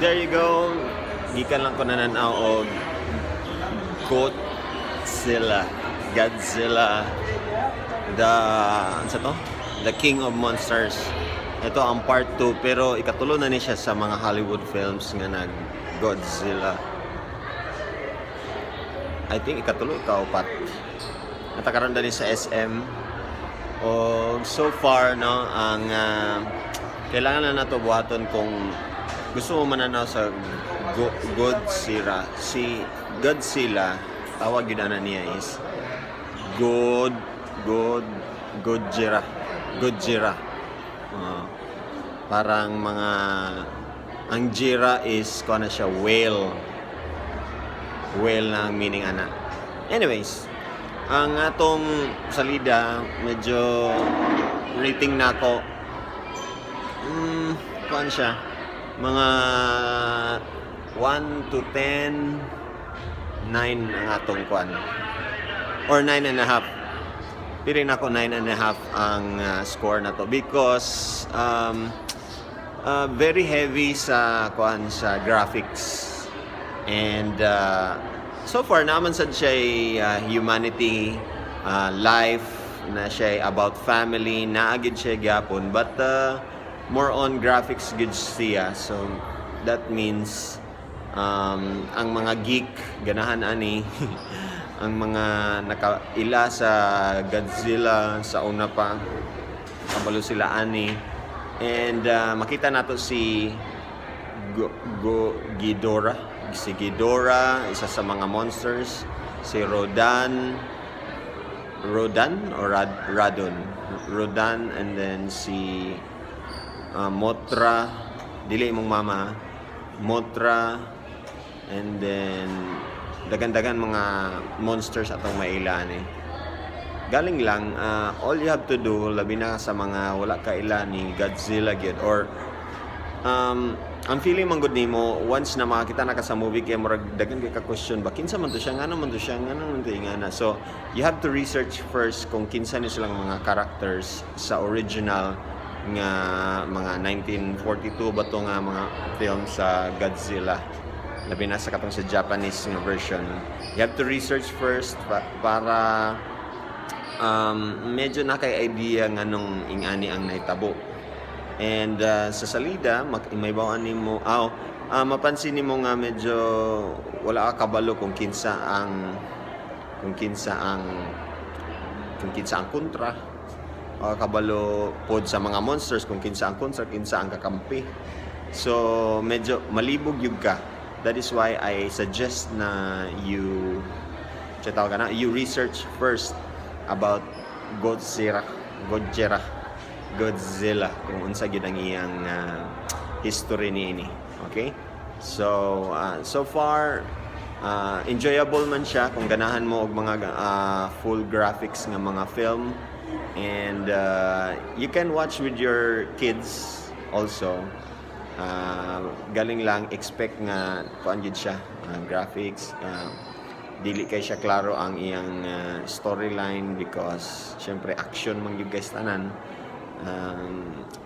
There you go. Gikan lang ko nananaw og Godzilla. Godzilla. The, ano sa to? The King of Monsters. Ito ang part 2, pero ikatulo na ni siya sa mga Hollywood films nga nag Godzilla. I think ikatulo, ikaupat. Naa ta karon diri sa SM. O so far, no, ang kailangan na nato buhaton kung gusto mo mananaw sa Godzilla. Si Godzilla, tawag yun ana niya is God God Godzilla. Godzilla. Parang mga ang Jira is kuan na siya, whale. Whale na ang meaning ana. Anyways, ang atong salida, medyo rating na ako. Kuan siya. Mga 1 to 10, 9 ang atong kuan. Or 9 and a half. Pili na ako 9 and a half ang score na to because very heavy sa kuan, sa graphics. And so far naman sad siya humanity, life na siya, about family naa gyud siya gyapon, but more on graphics gud siya. So that means ang mga geek ganahan ani, ang mga nakaila sa Godzilla sa una pa, kabalo sila ani. And makita nato si Go, Go Ghidorah, si Ghidorah, isa sa mga monsters, si Rodan, Rodan or Radon, Rodan, and then si Mothra, dili imong mama, Mothra, and then dagan-dagan mga monsters atong maila ni. Galing lang, all you have to do, labi na sa mga wala kaila ni Godzilla gyud or ang feeling man gud nimo once na makakita na ka sa movie kay murag daghan kay ka question ba, kinsa man to siya, ngano man to siya, ngano man to ingana. So you have to research first kung kinsa ni silang mga characters sa original nga mga 1942 ba to nga mga film sa Godzilla, labi na sa katong sa Japanese nga version. You have to research first para medyo na kay idea nga nung ingani ang nahitabo. And sa salida, may bawaan nimo, aw, mapansin nimo nga medyo wala ka kabalo kung kinsa ang kontra. Wala ka kabalo pod sa mga monsters kung kinsa ang kontra, kinsa ang kakampi. So medyo malibog yun ka. That is why I suggest na you tawag ka na, you research first about Godzilla, Godzilla, Godzilla, kung unsa gyud ang iyang history niini. Okay? So, so far enjoyable man siya kung ganahan mo og mga full graphics nga mga film, and you can watch with your kids also. Galing lang, expect nga kuan gyud siya, graphics, dili kay siya klaro ang iyang storyline because syempre action man gyud guys tanan.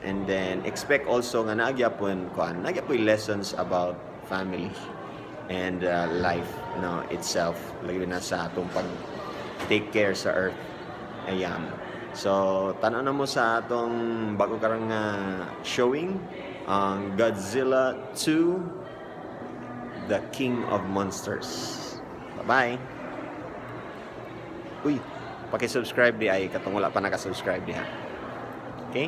And then expect also nga naa gyapon kuan, naa gyapoy lessons about family and life, no, itself, lagi na sa atong pag take care sa earth. Ayan, so tan-aw na mo sa atong bago karong nga showing, ang Godzilla 2, The King of Monsters. Bye-bye. Uy, paki-subscribe diay katong wala pa naka-subscribe diha. Okay?